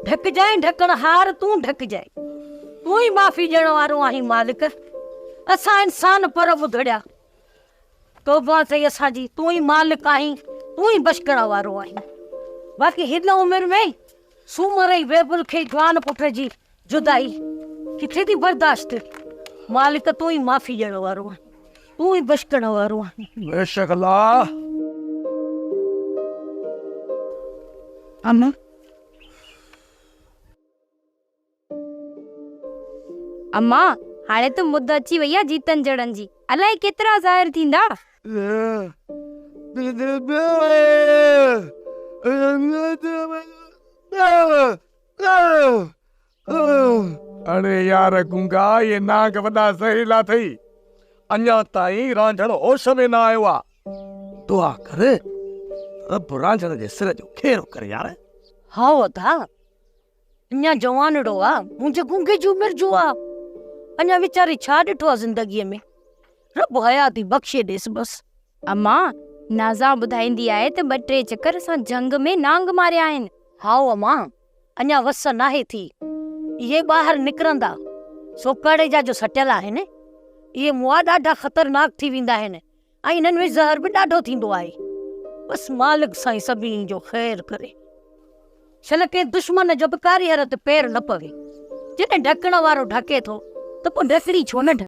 ڍڪجانء ڍڪڻ هار تون ڍڪجانء. تون ئي معافي ڏيڻ وارو آهين مالڪ. اسان انسان پر ٻڌڙيا. توبه اٿئي اسان جي، تون ئي مالڪ آهين، تون ئي بخشڻ وارو آهين. باقي هن عمر ۾ سومر ۽ بيبل کي جوان پٽ جي جدائي ڪٿي ٿي برداشت ٿئي. مالڪ تون ئي معافي ڏيڻ وارو آهين، تون ئي بخشڻ وارو آهين. بيشڪ الله. اما. اما، هاڻي ته مد اچي وئي آ جيتن جڙن جي، الائي ڪيترا ظاهر ٿيندا. اڙي يار گونگا، اهي نانگ وڏا زهريلا اٿئي. اڃا تائين رانجهڻ هوش ۾ نه آيو آ. دعا ڪر رب رانجهڻ جي سر جو خير ڪري يار. هائو ادا، اڃا جوانڙو آ، منهنجي گونگي جي عمر جو آ. اڃا ويچاري ڇا ڏٺو آ زندگيء ۾. رب حياتي بخشي ڏيس بس. امان، نازان ٻڌائيندي آهي ته ٻه ٽي چڪر اسان جهنگ ۾ نانگ ماريا آهن. هائو امان، اڃا وس ناهي ٿي. اهي ٻاهر نڪرندا، سوڪاڙي جا جو سٽيل آهن، اهي مئا ڏاڍا خطرناڪ ٿي ويندا آهن ۽ انهن ۾ زهر به ڏاڍو ٿيندو آهي. بس مالڪ سائين سڀني جو خير ڪري. شل ڪنهن دشمن جو به ڪاريهر تي پير نه پوي. جڏهن ڍڪڻ وارو ڍڪي ٿو ته پوء ڍڪڻي ڇو نه ڍڪي.